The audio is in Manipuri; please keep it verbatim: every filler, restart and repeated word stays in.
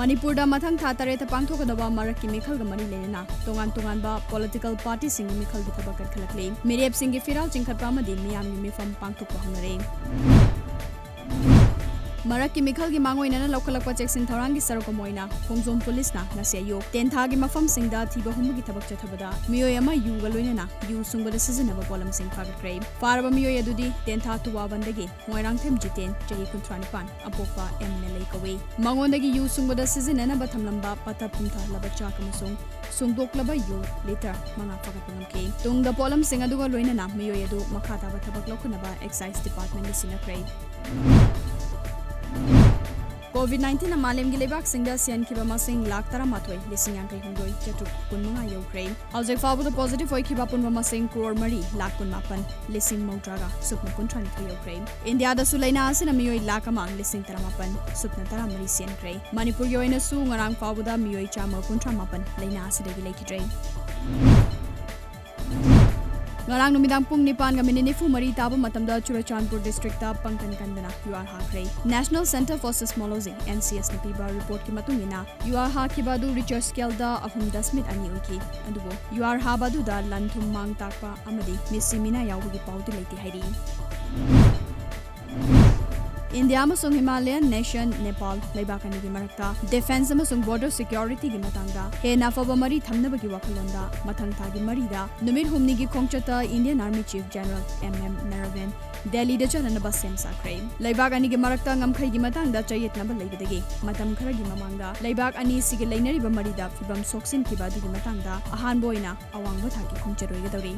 ꯃꯅꯤꯄꯨꯔꯗ ꯃꯊꯪ ꯊꯥ ꯇꯔꯦꯠꯇ ꯄꯥꯡꯊꯣꯛꯀꯗꯕ ꯃꯔꯛꯀꯤ ꯃꯤꯈꯜꯒ ꯃꯔꯤ ꯂꯩꯅꯅ ꯇꯣꯉꯥꯟ ꯇꯣꯉꯥꯟꯕ political partyꯁꯤꯡꯒꯤ ꯃꯤꯈꯜꯒꯤ ꯊꯕꯛ ꯀꯟꯈꯠꯂꯛꯂꯤ꯫ ꯃꯤꯔꯦꯞꯁꯤꯡꯒꯤ ꯐꯤꯔꯥꯜ ꯆꯤꯡꯈꯠꯄ ꯑꯃꯗꯤ ꯃꯤꯌꯥꯝꯒꯤ ꯃꯤꯐꯝ ꯄꯥꯡꯊꯣꯛꯄ ꯍꯧꯅꯔꯦ꯫ ꯃꯔꯛꯀꯤ ꯃꯤꯈꯜꯒꯤ ꯃꯥꯡꯑꯣꯏꯅꯅ ꯂꯧꯈꯠꯂꯛꯄ ꯆꯦꯛꯁꯤꯟ ꯊꯧꯔꯥꯡꯒꯤ ꯁꯔꯨꯛ ꯑꯃ ꯑꯣꯏꯅ ꯈꯣꯡꯖꯣꯝ ꯄꯨꯂꯤꯁꯅ ꯉꯁꯤ ꯑꯌꯨꯛ ꯇꯦꯟꯊꯥꯒꯤ ꯃꯐꯝꯁꯤꯡꯗ ꯊꯤꯕ ꯍꯨꯝꯕꯒꯤ ꯊꯕꯛ ꯆꯠꯊꯕꯗ ꯃꯤꯑꯣꯏ ꯑꯃ ꯌꯨꯒ ꯂꯣꯏꯅꯅ ꯌꯨ ꯁꯨꯡꯕꯗ ꯁꯤꯖꯤꯟꯅꯕ ꯄꯣꯠꯂꯝꯁꯤꯡ ꯐꯥꯒꯠꯈ꯭ꯔꯦ꯫ ꯐꯥꯔꯕ ꯃꯤꯑꯣꯏ ꯑꯗꯨꯗꯤ ꯇꯦꯟꯊꯥ ꯇꯨꯋꯥꯕꯟꯗꯒꯤ ꯃꯣꯏꯔꯥꯡꯊꯦꯝ ꯖꯤꯇꯦꯟ, ꯆꯍꯤ ꯀꯨꯟꯊ꯭ꯔꯥ ꯅꯤꯄꯥꯟ, ꯑꯄꯣꯛꯄ ꯑꯦꯝ ꯃꯦꯂꯩ ꯀꯧꯏ꯫ ꯃꯉꯣꯟꯗꯒꯤ ꯌꯨ ꯁꯨꯡꯕꯗ ꯁꯤꯖꯤꯟꯅꯅꯕ ꯊꯝꯂꯝꯕ ꯄꯠꯊ ꯄꯨꯝꯊꯍꯜꯂꯕ ꯆꯥꯛ ꯑꯃꯁꯨꯡ ꯁꯨꯡꯗꯣꯛꯂꯕ ꯌꯨ ꯂꯤꯇꯔ ꯃꯉꯥ ꯐꯥꯒꯠꯄ ꯉꯝꯈꯤ꯫ ꯇꯨꯡꯗ ꯄꯣꯠꯂꯝꯁꯤꯡ ꯑꯗꯨꯒ ꯂꯣꯏꯅꯅ ꯃꯤꯑꯣꯏ ꯑꯗꯨ ꯃꯈꯥ ꯇꯥꯕ ꯊꯕꯛ ꯂꯧꯈꯠꯅꯕ excise departmentꯗ ꯁꯤꯟꯅꯈ꯭ꯔꯦ꯫ COVID nineteen ꯅ ꯃꯥꯂꯦꯝꯒꯤ ꯂꯩꯕꯥꯛꯁꯤꯡꯗ ꯁꯤꯍꯟꯈꯤꯕ ꯃꯁꯤꯡ ꯂꯥꯈ ꯇꯔꯥꯃꯥꯊꯣꯏ ꯂꯤꯁꯤꯡ ꯌꯥꯡꯈꯩ ꯍꯨꯝꯗꯣꯏ ꯆꯥꯇ꯭ꯔꯨꯛ ꯀꯨꯟꯃꯉꯥ ꯌꯧꯈ꯭ꯔꯦ꯫ ꯍꯧꯖꯤꯛ ꯐꯥꯎꯕꯗ positive ꯑꯣꯏꯈꯤꯕ ꯑꯄꯨꯟꯕ ꯃꯁꯤꯡ ꯀ꯭ꯔꯣꯔ ꯃꯔꯤ ꯂꯥꯈ ꯀꯨꯟꯃꯥꯄꯟ ꯂꯤꯁꯤꯡ ꯃꯧꯗ꯭ꯔꯥꯒ ꯁꯨꯞꯅ ꯀꯨꯟꯊ꯭ꯔꯥꯅꯤꯊꯣꯏ ꯌꯧꯈ꯭ꯔꯦ꯫ ꯏꯟꯗꯤꯌꯥꯗꯁꯨ ꯂꯥꯏꯅꯥ ꯑꯁꯤꯅ ꯃꯤꯑꯣꯏ ꯂꯥꯈ ꯑꯃ ꯂꯤꯁꯤꯡ ꯇꯔꯥꯃꯥꯄꯟ ꯁꯨꯞꯅ ꯇꯔꯥꯃꯔꯤ ꯁꯤꯍꯟꯈ꯭ꯔꯦ꯫ ꯃꯅꯤꯄꯨꯔꯒꯤ ꯑꯣꯏꯅꯁꯨ ꯉꯔꯥꯡ ꯐꯥꯎꯕꯗ ꯃꯤꯑꯣꯏ ꯆꯥꯝꯃ ꯀꯨꯟꯊ꯭ꯔꯥ ꯃꯥꯄꯟ ꯂꯥꯏꯅꯥ ꯑꯁꯤꯗꯒꯤ ꯂꯩꯈꯤꯗ꯭ꯔꯦ꯫ ꯉꯔꯥꯡ ꯅꯨꯃꯤꯗꯥꯡ ꯄꯨꯡ ꯅꯤꯄꯥꯟꯒ ꯃꯤꯅꯤꯠ ꯅꯤꯐꯨ ꯃꯔꯤ ꯇꯥꯕ ꯃꯇꯝꯗ Churachandpur districtꯇ ꯄꯪꯀꯟ ꯀꯟꯗꯅ ꯌꯨꯍꯥꯔ ꯍꯥꯈ꯭ꯔꯦ꯫ National Centre for Seismology, NCSꯅ ꯄꯤꯕ reportꯀꯤ ꯃꯇꯨꯡ ꯏꯟꯅ, ꯌꯨꯍꯥꯔ ꯍꯥꯈꯤꯕ ꯑꯗꯨ Richter scaleꯗ ꯑꯍꯨꯝ ꯗꯁꯃꯤꯛ ꯑꯅꯤ ꯑꯣꯏꯈꯤ꯫ ꯑꯗꯨꯕꯨ ꯌꯨꯍꯥꯔ ꯍꯥꯕ ꯑꯗꯨꯗ ꯂꯟ ꯊꯨꯝ ꯃꯥꯡ ꯇꯥꯛꯄ ꯑꯃꯗꯤ ꯃꯤꯁꯤ ꯃꯤꯅꯥ ꯌꯥꯎꯕꯒꯤ ꯄꯥꯎꯗꯤ ꯂꯩꯇꯦ ꯍꯥꯏꯔꯤ꯫ ꯏꯟꯗꯤꯌꯥ ꯑꯃꯁꯨꯡ Himalayan nation Nepal ꯂꯩꯕꯥꯛ ꯑꯅꯤꯒꯤ ꯃꯔꯛꯇ defence ꯑꯃꯁꯨꯡ border securityꯒꯤ ꯃꯇꯥꯡꯗ ꯍꯦꯟꯅ ꯑꯐꯕ ꯃꯔꯤ ꯊꯝꯅꯕꯒꯤ ꯋꯥꯈꯜꯂꯣꯟꯗ ꯃꯊꯪ ꯊꯥꯒꯤ ꯃꯔꯤꯗ ꯅꯨꯃꯤꯠ ꯍꯨꯝꯅꯤꯒꯤ ꯈꯣꯡꯆꯠꯇ Indian Army Chief General M M Naravan ꯗꯦꯜꯂꯤꯗ ꯆꯠꯅꯅꯕ ꯁꯦꯝ ꯁꯥꯈ꯭ꯔꯦ꯫ ꯂꯩꯕꯥꯛ ꯑꯅꯤꯒꯤ ꯃꯔꯛꯇ ꯉꯝꯈꯩꯒꯤ ꯃꯇꯥꯡꯗ ꯆꯌꯦꯠꯅꯕ ꯂꯩꯕꯗꯒꯤ ꯃꯇꯝ ꯈꯔꯒꯤ ꯃꯃꯥꯡꯗ ꯂꯩꯕꯥꯛ ꯑꯅꯤꯁꯤꯒꯤ ꯂꯩꯅꯔꯤꯕ ꯃꯔꯤꯗ ꯐꯤꯕꯝ ꯁꯣꯛꯆꯤꯟꯈꯤꯕ ꯑꯗꯨꯒꯤ ꯃꯇꯥꯡꯗ ꯑꯍꯥꯟꯕ ꯑꯣꯏꯅ ꯑꯋꯥꯡꯕ ꯊꯥꯛꯀꯤ ꯈꯣꯡꯆꯠ ꯑꯣꯏꯒꯗꯧꯔꯤ꯫